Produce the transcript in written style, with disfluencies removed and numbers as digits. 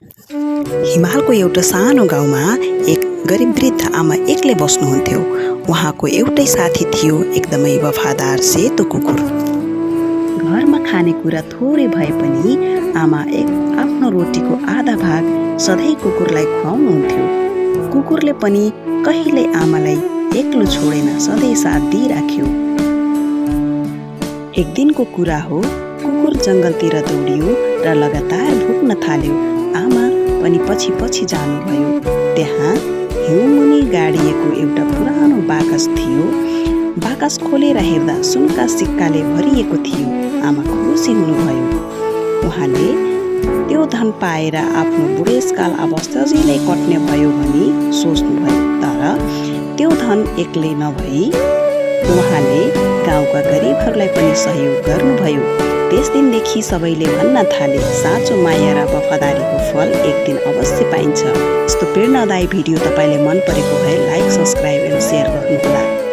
हिमालको एउटा सानो गाउँमा एक गरिब वृद्ध आमा एक्लै बस्नुहुन्थ्यो। उहाँको एउटै साथी थियो, एकदमै वफादार सेतो कुकुर। घरमा खानेकुरा थोरै भए पनि आमा आफ्नो रोटीको आधा भाग सधैँ कुकुरलाई खुवाउनुहुन्थ्यो। कुकुरले पनि कहिल्यै आमालाई एक्लो छोडेन, सधैँ साथ दिइराख्यो। एक दिनको कुरा हो, कुकुर जङ्गलतिर दौडियो र लगातार भुक्न थाल्यो। आमा पनि पछि पछि जानुभयो। त्यहाँ हिउँमुनि गाडिएको एउटा पुरानो बाकस थियो। बाकस खोलेर हेर्दा सुनका सिक्काले भरिएको थियो। आमा खुसी हुनुभयो। उहाँले त्यो धन पाएर आफ्नो बुढेसकाल अब सजिलै कट्ने भयो भनी सोच्नुभयो। तर त्यो धन एक्लै नभई उहाँले गाउँका गरिबहरूलाई पनि सहयोग गर्नुभयो। त्यस दिनदेखि सबैले भन्न थाले, साँचो माया र वफादारीको फल एक दिन अवश्य पाइन्छ। यस्तो प्रेरणादायी भिडियो तपाईँले मन परेको भए लाइक, सब्सक्राइब एन्ड सेयर गर्नुहोला।